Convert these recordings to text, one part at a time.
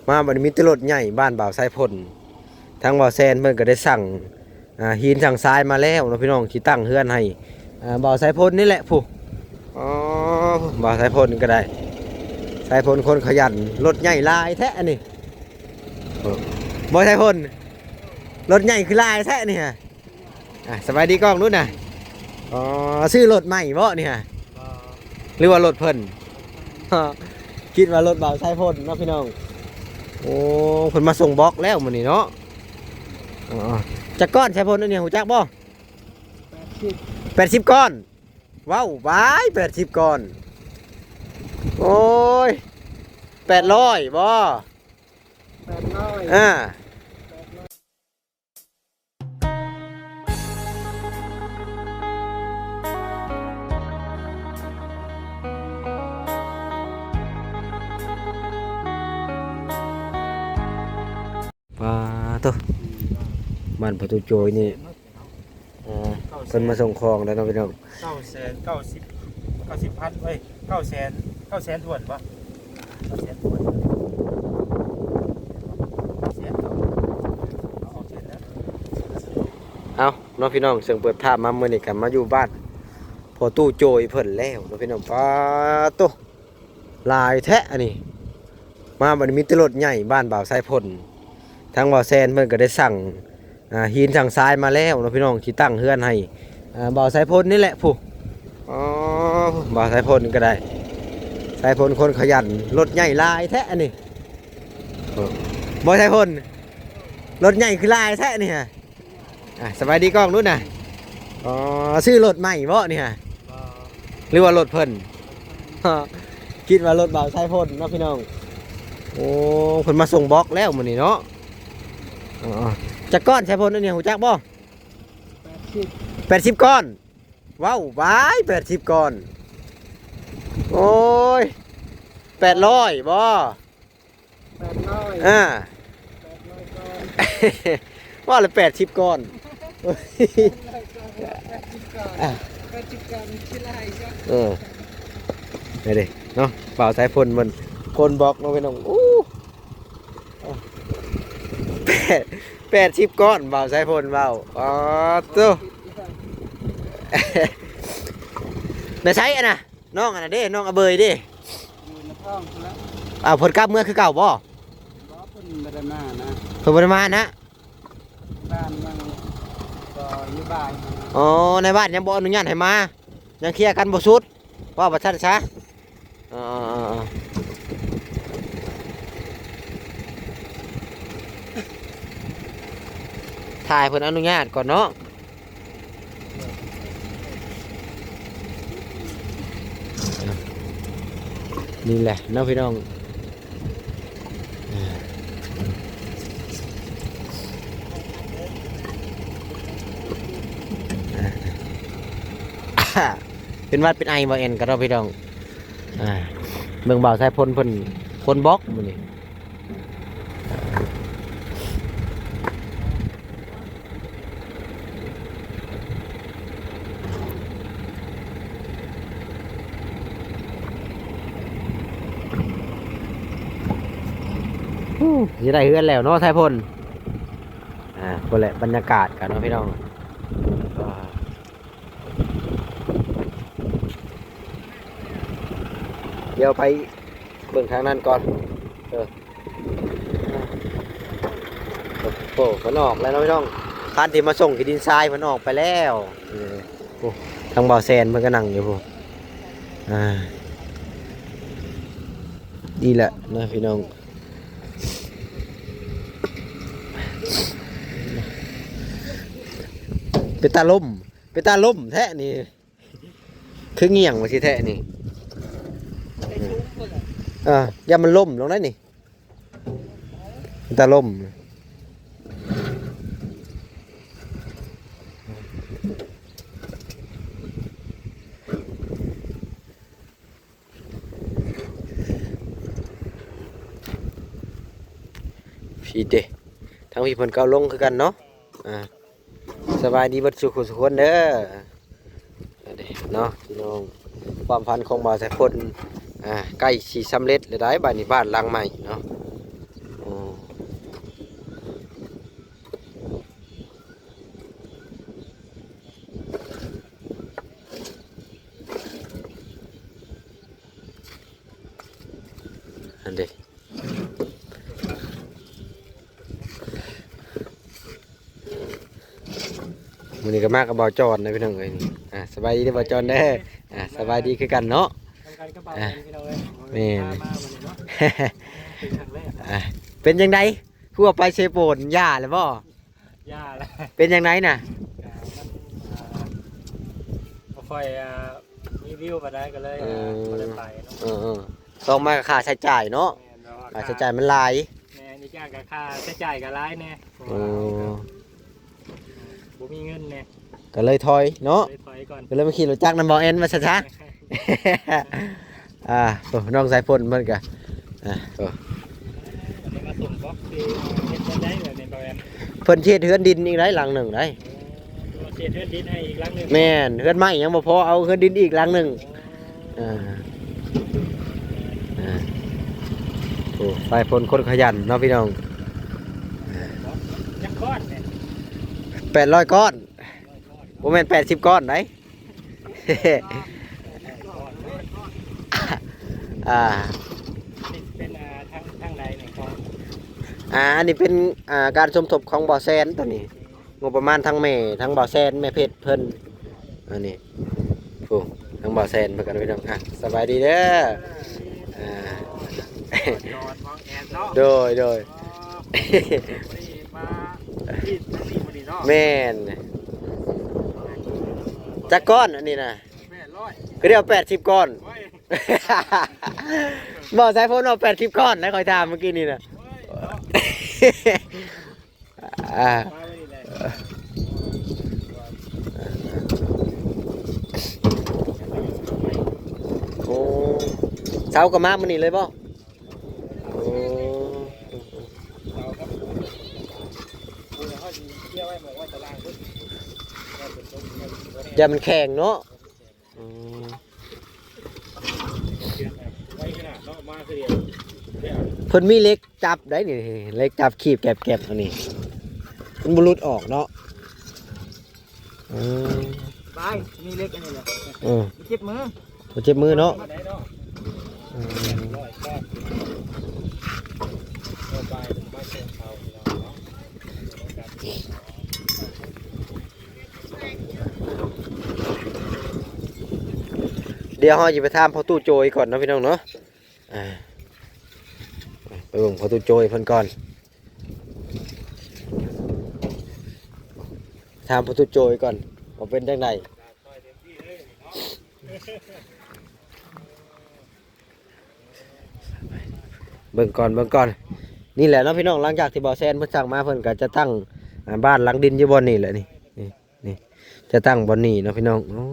ມາບັດນີ້ມີແຕ່ລົດໃຫຍ່ ບ້ານບ່າວສາຍພົນ ທາງບ່າວແຊນເພິ່ນກໍໄດ້ສັ່ງ ອ່າ ຫີນສັ່ງຊາຍມາແລ້ວເນາະພີ່ນ້ອງ ທີ່ຕັ້ງເຮືອນໃຫ້ ອ່າ ບ່າວສາຍພົນນີ້ແຫຼະພຸ້ນ. ອໍ ບ່າວສາຍພົນກໍໄດ້ ສາຍພົນຄົນຂະຫຍັນ ລົດໃຫຍ່ຫຼາຍແທ້ອັນນີ້ ບໍ່ສາຍພົນ ລົດໃຫຍ່ຄືຫຼາຍແທ້ນີ້ຮະ. ອ່າ ສະບາຍດີກ້ອງລຸນນະ. ອໍ ຊື້ລົດໃໝ່ບໍ່ນີ້ຮະ? ບໍ່ ຫຼືວ່າລົດເພິ່ນ? ຄິດວ່າລົດບ່າວສາຍພົນເນາະພີ່ນ້ອງ. ໂອ້ ເພິ່ນມາສົ່ງບລັອກແລ້ວມື້ນີ້ເນາະ. ອໍ ຈັກກ້ອນສາຍພົນອັນນີ້ ຮູ້ຈັກບໍ່? ແປດສິບ ແປດສິບກ້ອນ. ເວົ້າໄປ ແປດສິບກ້ອນ. ໂອ້ຍ ແປດຮ້ອຍບໍ່? ແປດຮ້ອຍ ອ່າ ແປດຮ້ອຍ. ປາໂຕ ບ້ານພໍ່ຕູ້ໂຈຍນີ້ ເອີ ເພິ່ນມາສົ່ງຂອງແລ້ວເນາະພີ່ນ້ອງ. ເກົ້າແສນເກົ້າສິບ ເກົ້າສິບພັນ ເອີຍ ເກົ້າແສນ ເກົ້າແສນຖ້ວນບໍ່? ເກົ້າແສນຖ້ວນ ແສນເກົ້າ ເອົາອອກເສນແລ້ວ. ເອົາເນາະພີ່ນ້ອງ ເຊິ່ງເປີດພາບມາມື້ນີ້ກໍມາຢູ່ບ້ານພໍ່ຕູ້ໂຈຍເພິ່ນແລ້ວເນາະພີ່ນ້ອງ. ປາໂຕ ຫຼາຍແທ້ອັນນີ້ ມາບັດນີ້ມີແຕ່ລົດໃຫຍ່ ບ້ານບ່າວສາຍພົນ ທາງບ່າວແຊນເພິ່ນກໍໄດ້ສັ່ງ ອ່າ ຫີນສັ່ງຊາຍມາແລ້ວເນາະພີ່ນ້ອງ ທີ່ຕັ້ງເຮືອນໃຫ້ ອ່າ ບ່າວສາຍພົນນີ້ແຫຼະພຸ້ນ. ອໍ ບ່າວສາຍພົນກໍໄດ້ ສາຍພົນຄົນຂະຫຍັນ ລົດໃຫຍ່ຫຼາຍແທ້ອັນນີ້ ບໍ່ສາຍພົນ ລົດໃຫຍ່ຄືຫຼາຍແທ້ນີ້ຮະ. ອ່າ ສະບາຍດີກ້ອງລຸນນະ. ອໍ ຊື້ລົດໃໝ່ບໍ່ນີ້ຮະ? ບໍ່ ຫຼືວ່າລົດເພິ່ນ? ຄິດວ່າລົດບ່າວສາຍພົນເນາະພີ່ນ້ອງ. ໂອ້ ເພິ່ນມາສົ່ງບລັອກແລ້ວມື້ນີ້ເນາະ. ອໍ ຈັກກ້ອນສາຍພົນອັນນີ້ ຮູ້ຈັກບໍ່? ແປດສິບ ແປດສິບກ້ອນ. ເວົ້າໄປ ແປດສິບກ້ອນ. ໂອ້ຍ ແປດຮ້ອຍບໍ່? ແປດຮ້ອຍ ອ່າ ແປດຮ້ອຍກ້ອນ. ວ່າລະແປດສິບກ້ອນ ແປດສິບກ້ອນ ອ່າ ແປດສິບກ້ອນ ຊິຫຼາຍຈ້ະ. ເອີ ໄດ້ເດ້ເນາະ ບ່າວສາຍພົນເພິ່ນ ຄົນບລັອກເນາະພີ່ນ້ອງ. ໂອ້ ແປດ ແປດສິບກ້ອນ ບ່າວສາຍພົນເວົ້າ. ອໍ ໂຕ ໃນໃສອັນນ່ະ? ນ້ອງອັນນັ້ນເດ້ ນ້ອງອະເບີຍເດ້ ຢູ່ໃນທ້ອງພຸ້ນລະ. ອ້າວ ເພິ່ນກັບເມືອຄືເກົ່າບໍ່? ບໍ່ ເພິ່ນບໍ່ໄດ້ມານະ ເພິ່ນບໍ່ໄດ້ມານະ. ບ້ານຍັງບໍ່ຢູ່ບ້ານ. ອໍ ໃນບ້ານຍັງບໍ່ອະນຸຍາດໃຫ້ມາ ຍັງເຄລຍກັນບໍ່ສຸດ ເວົ້າວ່າຊັ້ນຊະ. ອໍ ຖ້າໃຫ້ເພິ່ນອະນຸຍາດກ່ອນເນາະ. ນີ້ແຫຼະເນາະພີ່ນ້ອງ ເປັນຫວັດເປັນໄອບໍ່ແອນກັນເນາະພີ່ນ້ອງ. ອ່າ ເບິ່ງບ່າວສາຍພົນເພິ່ນຄົນບລັອກມື້ນີ້. ໂອ້ ຊິໄດ້ເຮືອນແລ້ວເນາະ ສາຍພົນ. ອ່າ ພຸ້ນແຫຼະ ບັນຍາກາດກັນເນາະພີ່ນ້ອງ. ອ່າ ດຽວໄປເບິ່ງທາງນັ້ນກ່ອນ. ເອີ ໂອ້ ເພິ່ນອອກແລ້ວເນາະພີ່ນ້ອງ. ຄັນທີ່ມາສົ່ງຂີ້ດິນຊາຍເພິ່ນອອກໄປແລ້ວ. ເອີ ໂອ້ ທາງບ່າວແຊນເພິ່ນກໍນັ່ງຢູ່ພຸ້ນ. ອ່າ ນີ້ແຫຼະນະພີ່ນ້ອງ ເປັນຕາລົມ ເປັນຕາລົມແທ້ນີ້ ຄືງ່ຽງວ່າຊິແທ້ນີ້. ເອີ ຢ້ານມັນລົ້ມລົງໄດ໋ນີ້ ເປັນຕາລົມ. ພີ້ເດ້ ທາງພີ້ເພິ່ນກໍເອົາລົງຄືກັນເນາະ. ອ່າ ສະບາຍດີເບິດສູ່ຄົນສູ່ຄົນເດີ ເນາະພີ່ນ້ອງ. ຄວາມຝັນຂອງບ່າວສາຍພົນ ອ່າ ໃກ້ຊິສຳເລັດແລ້ວໄດ໋ ບາດນີ້ບ້ານຫຼັງໃໝ່ເນາະ. ມື້ນີ້ກໍມາກັບບ່າວຈອນນະພີ່ນ້ອງເອີຍ. ອ່າ ສະບາຍດີເດີບ່າວຈອນເດີ. ອ່າ ສະບາຍດີຄືກັນເນາະ. ນຳກັນກັບບ່າວແອນພີ່ນ້ອງເອີຍ. ອ່າ ແມ່ນ ພາມາມື້ນີ້ເນາະ ເປັນຄັ້ງແລກ. ອ່າ ເປັນຈັ່ງໃດ ຄືວ່າໄປເຊໂປນ ຢ່າແລ້ວບໍ່? ຢ່າແລ້ວ. ເປັນຈັ່ງໃດນະ? ກໍມັນ ອ່າ ບໍ່ຄ່ອຍ ອ່າ ມີວິວປານໃດ ກໍເລີຍ ເອີ ອ່າ ບໍ່ໄດ້ໄປເນາະ. ເອີໆ ສອງມາກໍຄ່າໃຊ້ຈ່າຍເນາະ. ແມ່ນ ຄ່າໃຊ້ຈ່າຍມັນຫຼາຍ. ແມ່ນ ອີກຢ່າງກໍຄ່າໃຊ້ຈ່າຍກໍຫຼາຍແດ່. ໂອ້ ບໍ່ມີເງິນແດ່ ກໍເລີຍຖອຍເນາະ. ເລີຍຖອຍກ່ອນ ກໍເລີຍມາຂີ່ລົດຈັກນຳບ່າວແອນວ່າຊັ້ນຊະ. ອ່າ ໂອ້ ນ້ອງສາຍຝົນເພິ່ນກໍ ອ່າ ໂອ້ ອັນນີ້ມາສົ່ງບລັອກທີ່ເຮັດໄດ້ແບບນີ້ບ່າວແອນ. ເພິ່ນເຮັດເຮືອນດິນອີກໄດ໋ ຫຼັງໜຶ່ງໄດ໋. ໂອ້ ເຮັດເຮືອນດິນໃຫ້ອີກຫຼັງໜຶ່ງ. ແມ່ນ ເຮືອນໄມ້ຍັງບໍ່ພໍ ເອົາເຮືອນດິນອີກຫຼັງໜຶ່ງ. ອ່າ ອ່າ ໂອ້ ສາຍຝົນຄົນຂະຫຍັນເນາະພີ່ນ້ອງ. ຈັກກ້ອນນີ້? ແປດຮ້ອຍກ້ອນ ບໍ່ແມ່ນແປດສິບກ້ອນໃດ໋. ອ່າ ນີ້ເປັນ ອ່າ ທາງ ທາງໃດນີ້ຂອງ ອ່າ ອັນນີ້ເປັນ ອ່າ ການສົມທົບຂອງບ່າວແຊນ ໂຕນີ້ ງົບປະມານທັງແມ່ ທັງບ່າວແຊນ ແມ່ເພັດເພິ່ນ. ອັນນີ້ ໂອ້ ທັງບ່າວແຊນເພິ່ນກັນພີ່ນ້ອງ. ອ່ະ ສະບາຍດີເດີ. ອ່າ ຈອນຂອງແອນເນາະ. ໂດຍ ໂດຍ. ອໍ ມື້ນີ້ມາ ທີ່ ທີ່ນີ້ມື້ນີ້ເນາະ. ແມ່ນ. ຈັກກ້ອນອັນນີ້ນະ? ແປດຮ້ອຍ ຄືໄດ້ເອົາແປດສິບກ້ອນ. ໂອ້ຍ ບໍ່ ສາຍຝົນເອົາແປດສິບກ້ອນ ແລ້ວຂ້ອຍຖາມເມື່ອກີ້ນີ້ນະ. ໂອ້ຍ ອ່າ ໂອ້ ເຊົ້າກໍມາມື້ນີ້ເລີຍບໍ່? ໂອ້ ຢ້ານມັນແຂງເນາະ. ອືມ ໄວຂະໜາດເນາະ ມາຄືດຽວ. ເພິ່ນມີເຫຼັກຈັບໄດ໋ນີ້ ເຫຼັກຈັບຄີບແກັບໆ ອັນນີ້ ມັນບໍ່ຫຼຸດອອກເນາະ. ອືມ ບາຍ ມີເຫຼັກອັນນີ້ແຫຼະ. ເອີ ມັນເຈັບມື ມັນເຈັບມືເນາະ. ອືມ ດຽວເຮົາຈະໄປຖາມພໍ່ຕູ້ໂຈຍກ່ອນເນາະພີ່ນ້ອງເນາະ. ອ່າ ໄປເບິ່ງພໍ່ຕູ້ໂຈຍເພິ່ນກ່ອນ ຖາມພໍ່ຕູ້ໂຈຍກ່ອນວ່າເປັນຈັ່ງໃດ. ເບິ່ງກ່ອນ ເບິ່ງກ່ອນ. ນີ້ແຫຼະເນາະພີ່ນ້ອງ ຫຼັງຈາກທີ່ບ່າວແຊນເພິ່ນສັ່ງມາ ເພິ່ນກໍຈະຕັ້ງ ອ່າ ບ້ານຫຼັງດິນຢູ່ບ່ອນນີ້ແຫຼະນີ້ ນີ້ ນີ້ ຈະຕັ້ງບ່ອນນີ້ເນາະພີ່ນ້ອງ. ໂອ້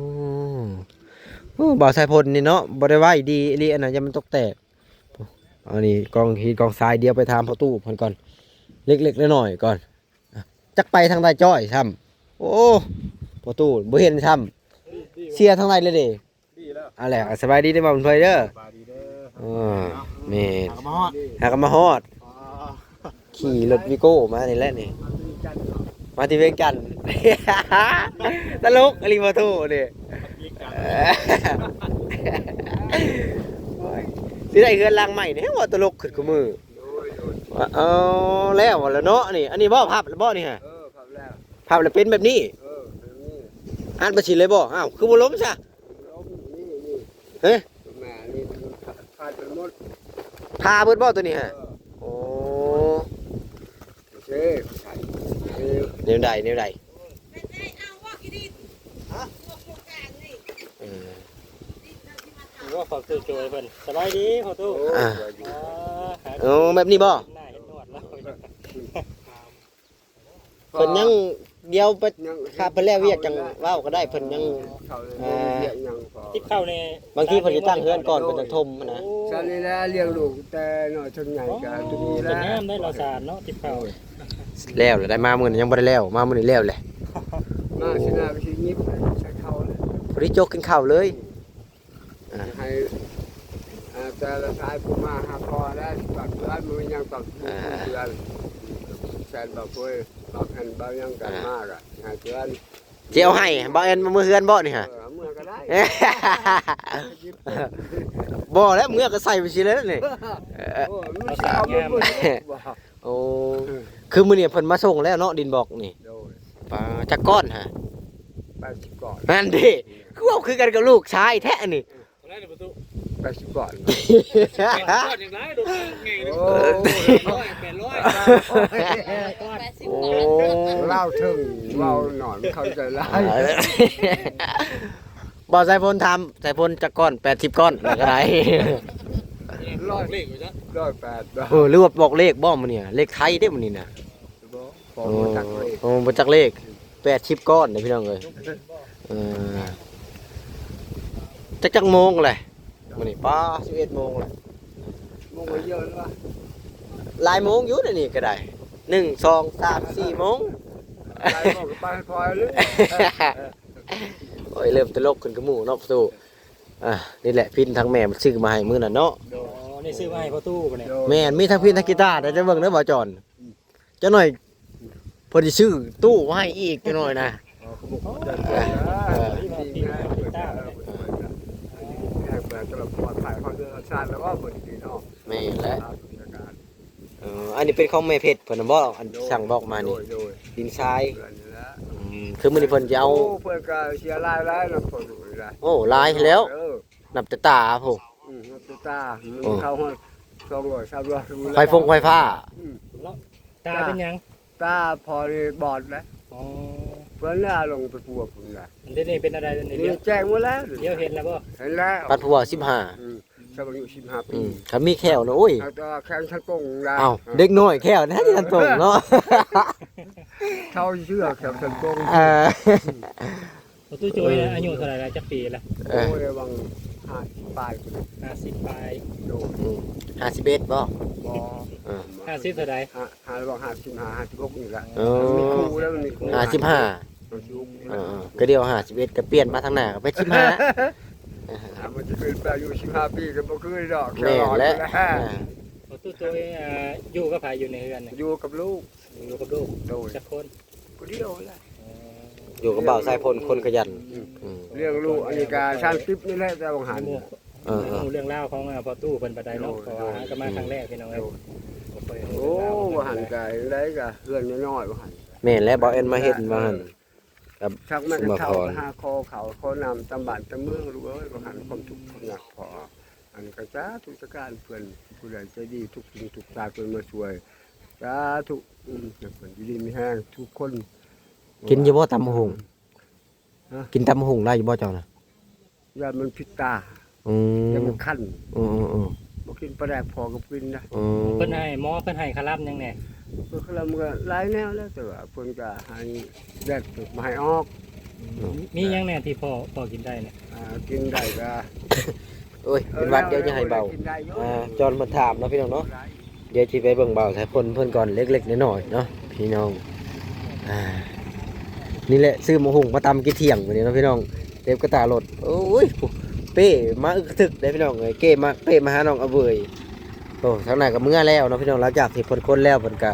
ໂອ້ ບ່າວສາຍຝົນນີ້ເນາະ ບໍ່ໄດ້ໄວ້ດີອີ່ຫຼີ ອັນນັ້ນ ຢ້ານມັນຕົກແຕກ. ອັນນີ້ກອງຫີນກອງຊາຍ ດຽວໄປຖາມພໍ່ຕູ້ເພິ່ນກ່ອນ ເລັກໆ ນ້ອຍໆ ກ່ອນ. ຈັກໄປທາງໃດຈ້ອຍຊ້ຳ. ໂອ້ ພໍ່ຕູ້ບໍ່ເຫັນຊ້ຳ ເສຍທາງໃດແລ້ວເດ. ດີແລ້ວ ອັນແຫຼະ ສະບາຍດີເດີບ່າວບຸນເຜີຍເດີ. ສະບາຍດີເດີ. ເອີ ແມ່ນ ຫາກໍມາຮອດ ຫາກໍມາຮອດ. ອໍ ຂີ່ລົດວີໂກ້ມານີ້ແຫຼະນີ້ ມາທີ່ວຽງຈັນ. ຕະຫຼົກອີ່ຫຼີພໍ່ຕູ້ນີ້. ໂອ້ຍ ຊິໄດ້ເຮືອນຫຼັງໃໝ່ນີ້ ເວົ້າຕະຫຼົກຂຶ້ນຄູ່ມື້. ໂດຍ ໂດຍ. ເອົາແລ້ວ ແລ້ວເນາະນີ້. ອັນນີ້ບໍ່ ພັບແລ້ວບໍ່ນີ້ຮະ? ເອີ ພັບແລ້ວ ພັບແລ້ວເປັນແບບນີ້. ເອີ ເປັນແບບນີ້ ອັດມາຊິເລີຍບໍ່? ອ້າວ ຄືບໍ່ລົ້ມຊະ? ເອີ ແມ່ນີ້ມັນຂາດໄປໝົດ. ຜ່າເບິດບໍ່ໂຕນີ້ຮະ? ເອີ ໂອ້ ໂອເຄ ແນວໃດ ແນວໃດ? ເອີ ວ່າຂໍຕູ້ໂຈຍເພິ່ນ. ສະບາຍດີພໍ່ຕູ້. ໂອ້ ອ່າ ສະບາຍດີ. ອໍ ໂອ້ ແບບນີ້ບໍ່? ໜ້າເຫັນໜວດແລ້ວ. ເພິ່ນຍັງ ດຽວໄປ ຍັງ ຖ້າເພິ່ນແລ້ວວຽກຈັ່ງເວົ້າກໍໄດ້. ເພິ່ນຍັງ ເຂົາ ອ່າ ວຽກຍັງພໍ ຕິບເຂົ້ານີ້ ບາງທີເພິ່ນຊິຕັ້ງເຮືອນກ່ອນ ເພິ່ນຈັ່ງຖົມຫັ້ນນະ. ຊັ້ນນີ້ແຫຼະ ລ້ຽງລູກແຕ່ນ້ອຍຈົນໃຫຍ່ກໍ ໂອ້ ຕົວນີ້ແຫຼະ ງາມໄດ໋ລາວສານເນາະ ຕິບເຂົ້າ. ແລ້ວແຫຼະ ໄດ້ມາມື້ນີ້ຍັງບໍ່ໄດ້ແລ້ວ ມາມື້ນີ້ແລ້ວແຫຼະ. ມາຊິໜ້າໄປຊິຫຍິບໃສ່ເຂົ້າເລີຍ ພໍດີຈົກກິນເຂົ້າເລີຍ. ອ່າ ໃຫ້ ອ່າ ແຕ່ລະສາຍຜູ້ມາຫາພໍ່ແລ້ວ ຊິປັກເຮືອນ ບໍ່ມີຫຍັງປັກ ອ່າ ເຮືອນ. ແຊນບໍ່ເຄີຍປັກຫັ້ນບໍ່ຫຍັງກັນ ອ່າ ມາກະໃຫ້ເຮືອນ. ຊິເອົາໃຫ້ບ່າວແອນມາເມືອເຮືອນບໍ່ນີ້ຮະ? ເອີ ເອົາເມືອກໍໄດ້. ບໍ່ແລ້ວ ເມືອກໍໃສ່ໄປຊິແລ້ວນີ້. ໂອ້ ມັນຊິເອົາໄປໝົດບໍ່? ໂອ້ ຄືມື້ນີ້ເພິ່ນມາສົ່ງແລ້ວເນາະ ດິນບລັອກນີ້. ໂດຍ. ປາ ຈັກກ້ອນຮະ? ແປດສິບກ້ອນ ນັ້ນເດ້ ຄືເວົ້າຄືກັນກັບລູກຊາຍແທ້ອັນນີ້. ເທົ່າໃດນີ້ປະຕູ? ແປດສິບກ້ອນ ກ້ອນຫຍັງຫຼາຍ ລົດໃຫຍ່ ໂອ້ ແປດຮ້ອຍ ແປດຮ້ອຍ ແປດສິບ ໂອ້ ລາວເຖິງເວົ້າໜ້ອຍ ມັນເຂົ້າໃຈຫຼາຍ. ບໍ່ ສາຍຝົນຖາມ ສາຍຝົນຈັກກ້ອນ? ແປດສິບກ້ອນກໍໄດ້ ຮ້ອຍ ເລກໄປຊະ ຮ້ອຍແປດ ເອີ ຫຼືວ່າບອກເລກບໍ່ມື້ນີ້ ເລກໄທເດ້ມື້ນີ້ນະ. ບໍ່ ບໍ່ ບໍ່ຈັກເລກ ໂອ້ ບໍ່ຈັກເລກ ແປດສິບກ້ອນເດ້ພີ່ນ້ອງເອີຍ. ເອີ ຈັກ ຈັກໂມງແຫຼະມື້ນີ້? ປ້າ ສິບເອັດໂມງແລ້ວ ໂມງກໍເຍອະແລ້ວວະ ຫຼາຍໂມງຢູ່ໃນນີ້ກໍໄດ້ ໜຶ່ງ ສອງ ສາມ ສີ່ໂມງ ຫຼາຍໂມງກໍໄປພອຍເລີຍ. ໂອ້ຍ ເລີ່ມຕະຫຼົກຂຶ້ນກັບໝູ່ເນາະປະຕູ. ອ່າ ນີ້ແຫຼະພິນທາງແມ່ມັນຊື້ມາໃຫ້ມື້ນັ້ນເນາະ. ອໍ ນີ້ຊື້ມາໃຫ້ພໍ່ຕູ້ບໍ່ນີ້? ແມ່ນ ມີທັງພິນທັງກີຕາ ດຽວຈະເບິ່ງເດີບ່າວຈອນ. ຈັກໜ້ອຍເພິ່ນຊິຊື້ຕູ້ມາໃຫ້ອີກຈັກໜ້ອຍນະ. ອໍ ຂະບວນການ ເອີ ເອີ ແມ່ນແຫຼະ ເອີ ອັນນີ້ເປັນຂອງແມ່ເພັດເພິ່ນນະບໍ່? ອັນ ໂດຍ ສັ່ງບອກມານີ້ ໂດຍ ໂດຍ ດິນຊາຍ ເພິ່ນນີ້ແຫຼະ. ອືມ ຄືມື້ນີ້ເພິ່ນຈະເອົາ ໂອ້ ເພິ່ນກໍເສຍຫຼາຍແລ້ວນຳເພິ່ນນະ. ໂອ້ ຫຼາຍແລ້ວ ເອີ ນັບແຕ່ຕາພຸ້ນ. ອືມ ນັບແຕ່ຕາ ມັນ ເອີ ເຂົ້າຮອດສອງຮ້ອຍ ສາມຮ້ອຍ ໄຟຟົງໄຟຟ້າ. ອືມ ຕາເປັນຫຍັງ? ຕາພໍ່ນີ້ບອດແລ້ວ. ອໍ ເພິ່ນລະລົງໄປປົວພຸ້ນລະ. ດຽວນີ້ເປັນແນວໃດດຽວນີ້? ດຽວແຈ້ງໝົດແລ້ວ ດຽວເຫັນແລ້ວບໍ່? ເຫັນແລ້ວ ປັນຜົວສິບຫ້າ. ອືມ ຊາວອາຍຸສິບຫ້າປີ. ອືມ ຄັນມີແຂ້ວນະ ໂອ້ຍ ເອົາແຕ່ວ່າແຂ້ວທັນກົງລະ. ເອົ້າ ເດັກນ້ອຍແຂ້ວນະ ທັນກົງເນາະ. ເຊົາເຊື່ອແຂ້ວທັນກົງ. ເອີ ປະຕູໂຈຍນະ ອາຍຸເທົ່າໃດລະ? ຈັກປີລະ? ເອີ ໂອ້ຍ ຫວ່າງຫ້າສິບປາຍພຸ້ນ. ຫ້າສິບປາຍ. ໂດຍ. ອືມ ຫ້າສິບເອັດບໍ່? ບໍ່. ເອີ ຫ້າສິບເທົ່າໃດ? ຫ້າ ຫ້າ ຫວ່າງຫ້າສິບຫ້າ ຫ້າສິບຫົກນີ້ລະ. ເອີ ມັນມີຄູ່ແລ້ວ ມັນມີຄູ່ ຫ້າສິບຫ້າ. ເອີ ກໍດຽວຫ້າສິບເອັດ ກໍປ່ຽນມາທາງໜ້າກໍເປັນສິບຫ້າ. ອ່າ ມັນຈະຂຶ້ນໄປອາຍຸສິບຫ້າປີກໍບໍ່ຄືດອກ. ແມ່ນແຫຼະ. ອ່າ ປະຕູໂຈຍ ອ່າ ຢູ່ກັບໃຜຢູ່ໃນເຮືອນນີ້? ຢູ່ກັບລູກ. ຢູ່ກັບລູກ. ໂດຍ. ຈັກຄົນ? ຜູ້ດຽວແຫຼະ. ອໍ ຢູ່ກັບບ່າວສາຍພົນ ຄົນຂະຫຍັນ. ອືມ ອືມ ລ້ຽງລູກອັນນີ້ກະສາມສິບນີ້ແຫຼະ ແຕ່ວ່າຫັ້ນ. ເອີ ເອີ ຮູ້ເລື່ອງລາວຂອງ ອ່າ ພໍ່ຕູ້ເພິ່ນປານໃດເນາະ? ໂດຍ ເພາະວ່າ ໂດຍ ຫາກໍມາ ອືມ ຄັ້ງແລກພີ່ນ້ອງເອີຍ. ໂດຍ. ໂອ້ ວ່າຫັ້ນກະໄດ້ກະເຮືອນນ້ອຍໆ ວ່າຫັ້ນ. ແມ່ນແຫຼະ ບ່າວແອນມາເຫັນວ່າຫັ້ນ ກັບ ທັກມາກໍເຂົ້າ ສະມາພອນ ໄປຫາຂໍເຂົ້າຂໍນ້ຳຕາມບ້ານຕາມເມືອງ ລູກເອີຍ ວ່າຫັ້ນ. ຄວາມທຸກຄວາມຍາກພໍ ອັນນີ້ກໍສາທຸສາການເພິ່ນ ຜູ້ໃດໃຈດີທຸກສິ່ງທຸກສາເພິ່ນມາຊ່ວຍ. ສາທຸ. ອືມ ໃຫ້ເພິ່ນຢູ່ດີມີແຮງທຸກຄົນ. ກິນຢູ່ບໍ່ຕຳບັກຫຸ່ງ? ຮະ? ກິນຕຳບັກຫຸ່ງໄດ້ຢູ່ບໍ່ເຈົ້ານະ? ຢ້ານມັນຜິດຕາ. ອືມ ຢ້ານມັນຄັນ. ເອີໆໆ ບໍ່ກິນປາແດກພໍກໍບໍ່ກິນນະ. ອືມ ເພິ່ນໃຫ້ ໝໍເພິ່ນໃຫ້ຄ່າລຳຫຍັງແດ່? ເພິ່ນຄ່າລຳກໍຫຼາຍແນວແຫຼະ ແຕ່ວ່າເພິ່ນກໍໃຫ້ແດດມາໃຫ້ອອກ. ອືມ ມີຫຍັງແດ່ທີ່ພໍ ພໍກິນໄດ້ນະ? ອ່າ ກິນໄດ້ກໍ ໂອ້ຍ ເອີ ເປັນຫວັດ ດຽວຈະໃຫ້ເບົາ ກິນໄດ້ຢູ່. ອ່າ ຈອນເພິ່ນຖາມເນາະ ພີ່ນ້ອງເນາະ. ດຽວຊິໄປເບິ່ງບ່າວສາຍພົນເພິ່ນກ່ອນ ເລັກໆນ້ອຍໆເນາະພີ່ນ້ອງ. ອ່າ ນີ້ແຫຼະ ຊື້ໝາກຫຸ່ງມາຕຳກິນທ່ຽງມື້ນີ້ເນາະພີ່ນ້ອງ ເຕັມກະຕາລົດ. ໂອ້ຍ ເປ້ມາອຶກກະທຶກເດ້ພີ່ນ້ອງເອີຍ ເປ້ມາ ເປ້ມາຫານ້ອງອາເວີຍ. ໂອ້ ທາງນັ້ນກໍເມືອແລ້ວເນາະພີ່ນ້ອງ ຫຼັງຈາກທີ່ເພິ່ນຂົນແລ້ວເພິ່ນກໍ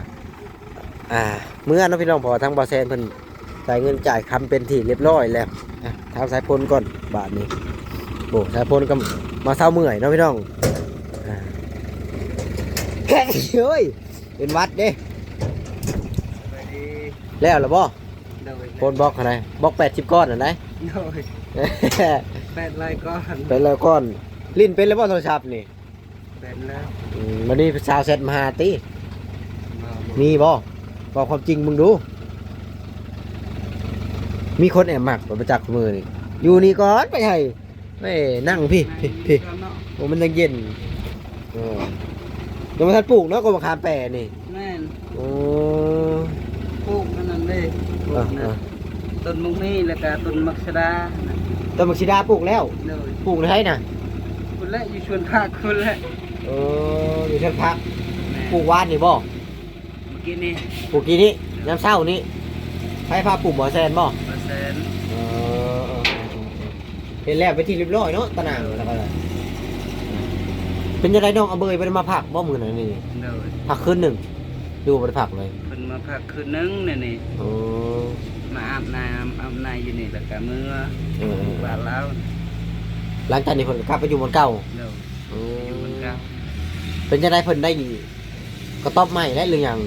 ອ່າ ເມືອເນາະພີ່ນ້ອງ ເພາະວ່າທາງບ່າວແຊນເພິ່ນ ຈ່າຍເງິນຈ່າຍຄຳເປັນທີ່ລຽບຮ້ອຍແລ້ວ. ອ່ະ ຖາມສາຍພົນກ່ອນບາດນີ້. ໂອ້ ສາຍພົນກໍມາເຊົາເມື່ອຍເນາະພີ່ນ້ອງ. ອ່າ ໂອ້ຍ ເປັນຫວັດເດ້. ສະບາຍດີ. ແລ້ວລະບໍ່? ໂດຍ. ໂພນບລັອກຫັ້ນໃດ ບລັອກແປດສິບກ້ອນຫັ້ນໃດ. ໂດຍ. ແປດຮ້ອຍກ້ອນ ແປດຮ້ອຍກ້ອນ. ຫຼິ້ນເປັນລະບໍ່ໂທລະສັບນີ້? ເປັນແລ້ວ. ອືມ ບັດນີ້ຜູ້ສາວແຊັດມາຫາຕິ? ບໍ່ ບໍ່ ມີບໍ່? ເວົ້າຄວາມຈິງເບິ່ງດູ. ມີຄົນແອບມັກບໍ່ ໄປຈັກມື້ນີ້? ຢູ່ນີ້ກ່ອນ ໄປໃຫ້ ເອີ ນັ່ງພີ້ ພີ້ ພີ້. ໂອ້ ມັນຍັງເຢັນ. ເອີ ຍັງບໍ່ທັນປູກເນາະ ກົກມະຂາມແປນີ້. ແມ່ນ. ໂອ້ ປູກອັນນັ້ນເດ້ ປູກ ເອີ ນະ ເອີ ຕົ້ນໝາກມີ ແລ້ວກະຕົ້ນໝາກສະດານະ. ຕົ້ນໝາກສະດາປູກແລ້ວ? ໂດຍ. ປູກໃນໃສນະ? ພຸ້ນແຫຼະ ຢູ່ສວນຜັກພຸ້ນແຫຼະ. ເອີ ຢູ່ສວນຜັກ. ແມ່ນ. ປູກວານນີ້ບໍ່? ມື້ກີ້ນີ້. ປູກກີ້ນີ້? ໂດຍ. ຍາມເຊົ້ານີ້. ໃຜພາປູກ ບ່າວແຊນບໍ່? ບ່າວແຊນ. ເອີ ເອີ ເອີ ເອີ ເຮັດແລ້ວເປັນທີ່ລຽບຮ້ອຍເນາະ ຕາໜ່າງ ເອີ ແລ້ວກໍ ເປັນຈັ່ງໃດ ນ້ອງອາເບີຍບໍ່ໄດ້ມາພັກບໍ່ມື້ນັ້ນນີ້? ໂດຍ. ພັກຄືນໜຶ່ງ ຫຼືວ່າບໍ່ໄດ້ພັກເລີຍ? ເພິ່ນມາພັກຄືນໜຶ່ງໃນນີ້. ໂອ້ ມາອາບນ້ຳອາບໃນຢູ່ນີ້ ແລ້ວກໍເມືອ ເອີ ເອີ ບ້ານລາວ. ຫຼັງຈາກນີ້ເພິ່ນກໍກັບໄປຢູ່ບ່ອນເກົ່າ? ໂດຍ. ໂອ້ ຢູ່ບ້ານເກົ່າ. ເປັນຈັ່ງໃດ ເພິ່ນໄດ້ກະຕອບໃໝ່ແລ້ວ ຫຼືຫຍັງ?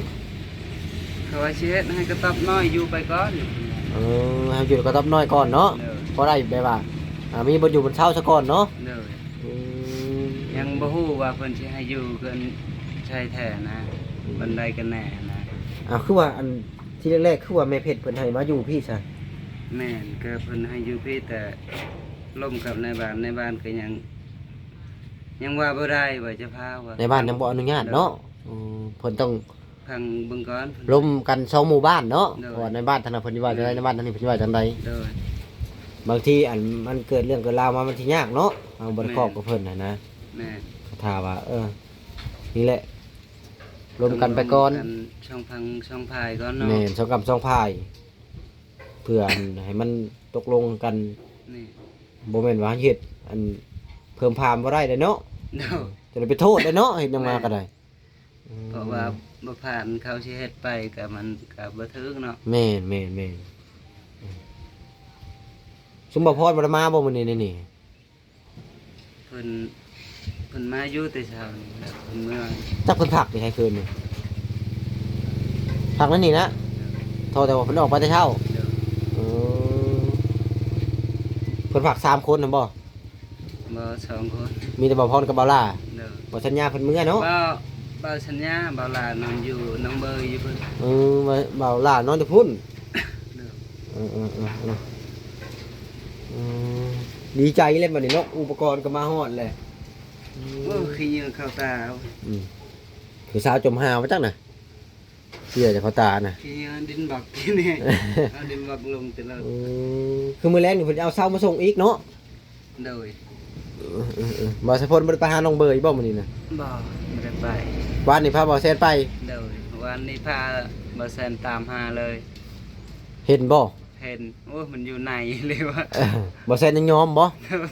ເຂົາວ່າຊິເຮັດໃຫ້ກະຕອບນ້ອຍຢູ່ໄປກ່ອນ. ເອີ ໃຫ້ຢູ່ກະຕອບນ້ອຍກ່ອນເນາະ. ໂດຍ ພໍໄດ້ແບບວ່າ ອ່າ ມີບ່ອນຢູ່ບ່ອນເຊົາຊະກ່ອນເນາະ. ໂດຍ ອືມ ຍັງບໍ່ຮູ້ວ່າເພິ່ນຊິໃຫ້ຢູ່ເຮືອນໃສແທ້ນະ ອືມ ບ່ອນໃດກັນແນ່ນະ. ອ້າວ ຄືວ່າອັນ ທີແລກໆ ຄືວ່າແມ່ເພັດເພິ່ນໃຫ້ມາຢູ່ພີ້ຊະ? ແມ່ນ ກໍເພິ່ນໃຫ້ຢູ່ພີ້ ແຕ່ລົມກັບນາຍບ້ານ ນາຍບ້ານກໍຍັງ ຍັງວ່າບໍ່ໄດ້ ວ່າຈະພາວ່າ ນາຍບ້ານຍັງບໍ່ອະນຸຍາດເນາະ. ໂດຍ ອືມ ເພິ່ນຕ້ອງ ຟັງເບິ່ງກ່ອນ ລົມກັນສອງໝູ່ບ້ານເນາະ. ໂດຍ ເພາະວ່ານາຍບ້ານທາງນັ້ນເພິ່ນຊິວ່າຈັ່ງໃດ ອືມ ນາຍບ້ານທາງນີ້ເພິ່ນຊິວ່າຈັ່ງໃດ. ໂດຍ ບາງທີອັນມັນເກີດເລື່ອງເກີດລາວມາ ມັນຊິຍາກເນາະ ເຮົາບໍ່ໄດ້ ແມ່ນ ຄອບກັບເພິ່ນຫັ້ນນະ. ແມ່ນ ຖ້າວ່າ ເອີ ນີ້ແຫຼະ ລົມກັນໄປກ່ອນ ລົມກັນສອງຝັ່ງສອງຝ່າຍກ່ອນເນາະ. ແມ່ນ ສອງກຳສອງຝ່າຍ ເພື່ອອັນໃຫ້ມັນຕົກລົງກັນ. ນີ້ ບໍ່ແມ່ນວ່າເຮັດອັນເພີ່ມພາມບໍ່ໄດ້ເດ້ເນາະ. ໂດຍ ຈະໄດ້ໄປໂທດໄດ້ເນາະ ເຮັດຫຍັງມາກໍໄດ້. ແມ່ນ ອືມ ເພາະວ່າບໍ່ຜ່ານ ເຂົາຊິເຮັດໄປກໍມັນກໍບໍ່ຖືກເນາະ. ແມ່ນໆໆ ອືມ ຊຸມບ່າວພອນບໍ່ໄດ້ມາບໍ່ມື້ນີ້? ນີ້ ນີ້ ເພິ່ນ ເພິ່ນມາຢູ່ແຕ່ເຊົ້ານີ້ແຫຼະ ເພິ່ນເມືອ. ຈັກເພິ່ນພັກຢູ່ໃສຄືນນີ້? ພັກໃນນີ້ນະ? ເທົ່າແຕ່ວ່າເພິ່ນອອກໄປແຕ່ເຊົ້າ. ໂດຍ ເອີ ເພິ່ນພັກສາມຄົນຫັ້ນບໍ່? ບໍ່ ສອງຄົນ ມີແຕ່ບ່າວພອນກັບບ່າວຫຼ້າ. ໂດຍ ບ່າວສັນຍາເພິ່ນເມືອເນາະ. ບ່າວ ບ່າວສັນຍາ ບ່າວຫຼ້ານອນຢູ່ໜອງເບີຢູ່ພຸ້ນ. ເອີ ບ່າວ ບ່າວຫຼ້ານອນຢູ່ພຸ້ນ. ໂດຍ ເອີໆໆໆ ອືມ ດີໃຈແລ້ວບັດນີ້ເນາະ ອຸປະກອນກໍມາຮອດແລ້ວ. ໂອ້ ອືມ ຂີ້ເຫຍື້ອເຂົ້າຕາ. ອືມ ຜູ້ສາວຈົມຫາວ່າຈັກນະ ເຫຍື້ອຈາກເຂົ້າຕານະ. ຂີ້ເຫຍື້ອດິນບັກນີ້ ເອົາດິນບັກລົງແຕ່ລະ. ອືມ ຄືມື້ແລງນີ້ເພິ່ນເອົາເຊົາມາສົ່ງອີກເນາະ. ໂດຍ ເອີໆໆ ບ່າວສາພົນບໍ່ໄດ້ໄປຫານ້ອງເບີອີກບໍ່ມື້ນີ້ນະ? ບໍ່ ບໍ່ໄດ້ໄປ. ວານນີ້ພາບ່າວແຊນໄປ? ໂດຍ ວານນີ້ພາບ່າວແຊນຕາມຫາເລີຍ. ເຫັນບໍ່? ເຫັນ. ໂອ້ຍ ມັນຢູ່ໃນເລີຍວ່າ. ເອີ ບ່າວແຊນຍັງຍອມບໍ່?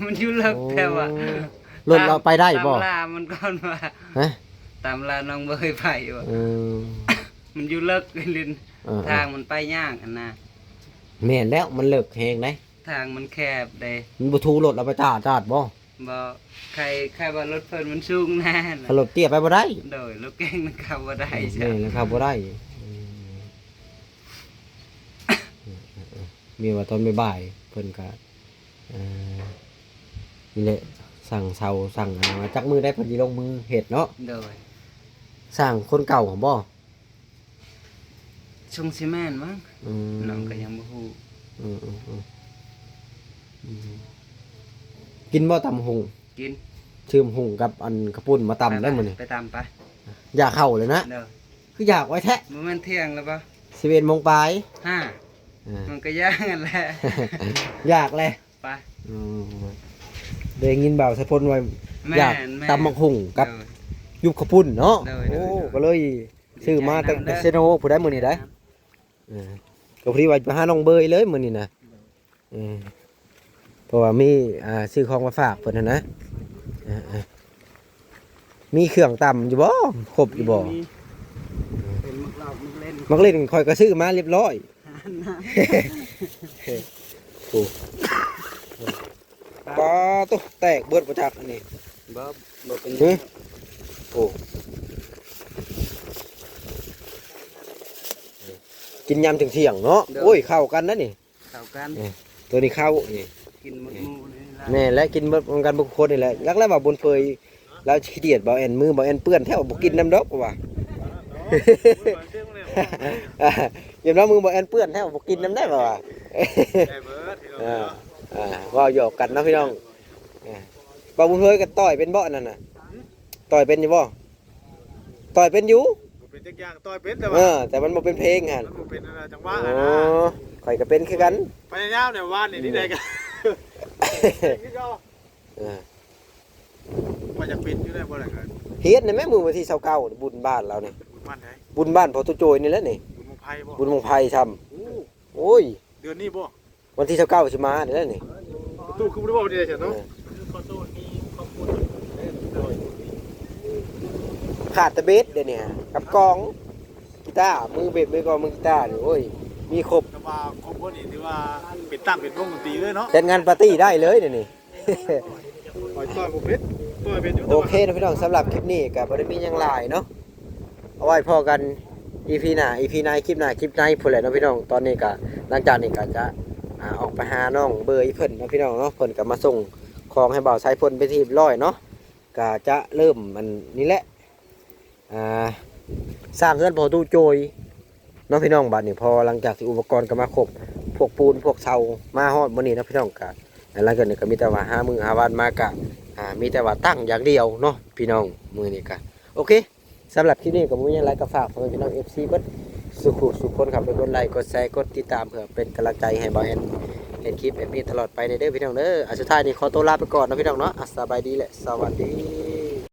ມັນຢູ່ເລິກ. ໂອ້ ແທ້ວ່າ ລົດລາວໄປໄດ້ບໍ່? ຕາມ ຕາມລ່າມັນກ່ອນວ່າ. ຮະ? ຕາມລ່ານ້ອງເບີໄປວ່າ. ເອີ ມັນຢູ່ເລິກລິນ. ເອີໆ ທາງມັນໄປຍາກຫັ້ນນະ. ແມ່ນແລ້ວ ມັນເລິກແຮງເດ້. ທາງມັນແຄບເດ້. ມັນບໍ່ຖືລົດລາວໄປຕາດ ຕາດບໍ່? ບໍ່ ໃຄ່ ໃຄ່ວ່າລົດເພິ່ນມັນສູງແນ່. ຄັນລົດເຕ້ຍໄປບໍ່ໄດ້. ໂດຍ ລົດເກັງມັນເຂົ້າບໍ່ໄດ້. ເອີ ແມ່ນ ເຂົ້າບໍ່ໄດ້. ອືມ ເອີໆ ມີວ່າຕອນບ່າຍໆ ເພິ່ນກະ ເອີ ນີ້ແຫຼະ ສັ່ງເຊົາ ສັ່ງອັນນັ້ນມາ. ຈັກມື້ໃດເພິ່ນຊິລົງມືເຮັດເນາະ? ໂດຍ ຊ່າງຄົນເກົ່າຫັ້ນບໍ່? ຊົງຊິແມ່ນມັ້ງ. ອືມ ນ້ອງກໍຍັງບໍ່ຮູ້. ອືມໆໆ ອືມ ກິນບໍ່ຕຳບັກຫຸ່ງ? ກິນ. ຊື້ບັກຫຸ່ງກັບອັນເຂົ້າປຸ້ນມາຕຳໄດ້ມື້ນີ້. ໄປຕຳໄປ. ຢາກເຂົ້າເລີຍນະ. ໂດຍ ຄືຢາກໄວແທ້. ບໍ່ແມ່ນທ່ຽງແລ້ວບໍ່? ສິບເອັດໂມງປາຍ. ຮະ? ເອີ ມັນກໍຢາກຫັ້ນແຫຼະ. ຢາກແຫຼະ. ໄປ. ອືມ ໄດ້ຍິນບ່າວສາພົນວ່າ ແມ່ນ ຢາກ ແມ່ນ ຕຳບັກຫຸ່ງກັບ ໂດຍ ຢຸບເຂົ້າປຸ້ນເນາະ. ໂດຍ ໂອ້ ໂດຍ ກໍເລີຍ ຊື້ມາແຕ່ ແຕ່ເຊໂນພຸ້ນໃດ໋ມື້ນີ້ໃດ໋. ເອີ ກໍພໍດີວ່າໄປຫານ້ອງເບີຍເລີຍມື້ນີ້ນະ. ເອີ ເພາະວ່າມີ ອ່າ ຊື້ຂອງມາຝາກເພິ່ນຫັ້ນນະ. ເອີໆ ມີເຄື່ອງຕຳຢູ່ບໍ່? ຄົບຢູ່ບໍ່? ມີ ມີ ເປັນໝາກຫຼອກໝາກເລັ່ນ. ໝາກເລັ່ນຂ້ອຍກໍຊື້ມາລຽບຮ້ອຍ. ໂອ້ ປາໂຕ ແຕກເບິດບໍ່ຈັກອັນນີ້. ບໍ່ ບໍ່ເປັນຫຍັງ. ໂອ້ ກິນຍາມທ່ຽງໆເນາະ. ໂດຍ ໂອ້ຍ ເຂົ້າກັນນະນີ້. ເຂົ້າກັນ. ເອີ ໂຕນີ້ເຂົ້ານີ້ ກິນໝົດໝູ່ນີ້ລະ. ແມ່ນແຫຼະ ກິນເບິດກັນເບິດຄົນນີ້ແຫຼະ. ຫຼັກແລ້ວວ່າບຸນເຜີຍ ລາວຂີ້ດຽດ ບ່າວແອນ ມືບ່າວແອນເປື້ອນແທ້ ບໍ່ກິນນຳດອກວ່າ. ຢ້ານວ່າມືບ່າວແອນເປື້ອນແທ້ ບໍ່ກິນນຳໄດ້ວ່າ. ໄດ້ເບິດພີ່ນ້ອງ. ເອີ ເນາະ ອ່າ ເວົ້າຫຍອກກັນເນາະພີ່ນ້ອງ. ເອີ ບ່າວບຸນເຜີຍກໍຕ່ອຍເປັນບໍ່ອັນນັ້ນນະ? ຕ່ອຍເປັນຢູ່ບໍ່? ຕ່ອຍເປັນຢູ່. ບໍ່ເປັນຈັກຢ່າງ ຕ່ອຍເປັນແຕ່ວ່າ ເອີ ແຕ່ມັນບໍ່ເປັນເພງຫັ້ນ. ມັນບໍ່ເປັນອັນນັ້ນ ຈັງຫວະ. ອໍ ຫັ້ນນະ ຂ້ອຍກໍເປັນຄືກັນ. ພະຍາຍາມແນວວານນີ້ ອືມ ທີ່ໃດກໍ ເປັນຄືເກົ່າ. ເອີ ວ່າຢາກເປັນຢູ່ໄດ້ບໍ່ໄດ້ກໍ ເຮັດນີ້ແມ່ ມື້ວັນທີຊາວເກົ້າ ບຸນບ້ານລາວນີ້. ບຸນບ້ານໃດ? ບຸນບ້ານພໍ່ຕູ້ໂຈຍນີ້ແຫຼະນີ້. ບຸນບັ້ງໄຟບໍ່? ບຸນບັ້ງໄຟຊ້ຳ. ໂອ້ ໂອ້ຍ ເດືອນນີ້ບໍ່? ວັນທີຊາວເກົ້າຊິມານີ້ແຫຼະນີ້. ຕູ້ຄືບໍ່ໄດ້ເວົ້ານີ້ໄດ້ຊັ້ນເນາະ. ເອີ ຂາດແຕ່ເບສເດນີ້ ກັບກອງ ກີຕາ ມືເບສ ມືກອງ ມືກີຕານີ້ ໂອ້ຍ ມີຄົບ. ແຕ່ວ່າຄົບເບິດນີ້ຖືວ່າເປັນຕັ້ງເປັນວົງດົນຕີເລີຍເນາະ. ຈັດງານປາຕີ້ໄດ້ເລີຍເດນີ້. ຂ້ອຍຕ່ອຍບໍ່ເປັນ ຕ່ອຍເປັນຢູ່. ໂອເຄເນາະພີ່ນ້ອງ ສຳລັບຄລິບນີ້ກໍບໍ່ໄດ້ມີຫຍັງຫຼາຍເນາະ. ເອົາໄວ້ພໍ້ກັນ ອີພີ ໜ້າ ອີພີ ໃນຄລິບໜ້າ ຄລິບໃນພຸ້ນແຫຼະເນາະພີ່ນ້ອງ. ຕອນນີ້ກໍ ຫຼັງຈາກນີ້ກໍຈະ ອ່າ ອອກໄປຫານ້ອງເບີອີ່ເພິ່ນເນາະພີ່ນ້ອງເນາະ ເພິ່ນກໍມາສົ່ງຂອງໃຫ້ບ່າວໄຊພົ້ນເປັນທີ່ຮຽບຮ້ອຍເນາະ ກໍຈະເລີ່ມອັນນີ້ແຫຼະ ອ່າ ສ້າງເຮືອນພໍ່ຕູ້ໂຈຍເນາະພີ່ນ້ອງ. ບາດນີ້ພໍຫຼັງຈາກທີ່ອຸປະກອນກໍມາຄົບ ພວກປູນພວກເສົາມາຮອດມື້ນີ້ເນາະພີ່ນ້ອງ ກໍຫຼັງຈາກນີ້ກໍມີແຕ່ວ່າຫາມື້ຫາວັນມາ ກໍ ອ່າ ມີແຕ່ວ່າຕັ້ງຢ່າງດຽວເນາະພີ່ນ້ອງ. ມື້ນີ້ກໍໂອເຄ ສຳລັບຄລິບນີ້ກໍບໍ່ມີຫຍັງຫຼາຍ ກໍຝາກພໍ່ແມ່ພີ່ນ້ອງ ເອັຟຊີ ເບິດສູ່ຜູ້ສູ່ຄົນ ເຂົ້າໄປກົດໄລ ກົດແຊ ກົດຕິດຕາມ ເພື່ອເປັນກຳລັງໃຈໃຫ້ບ່າວແອນເຮັດຄລິບແບບນີ້ຕະຫຼອດໄປແດ່ເດີພີ່ນ້ອງເດີ. ອ່າ ສຸດທ້າຍນີ້ຂໍຕົວລາໄປກ່ອນເນາະພີ່ນ້ອງເນາະ. ອ່າ ສະບາຍດີ ແລະ ສະຫວັດດີ.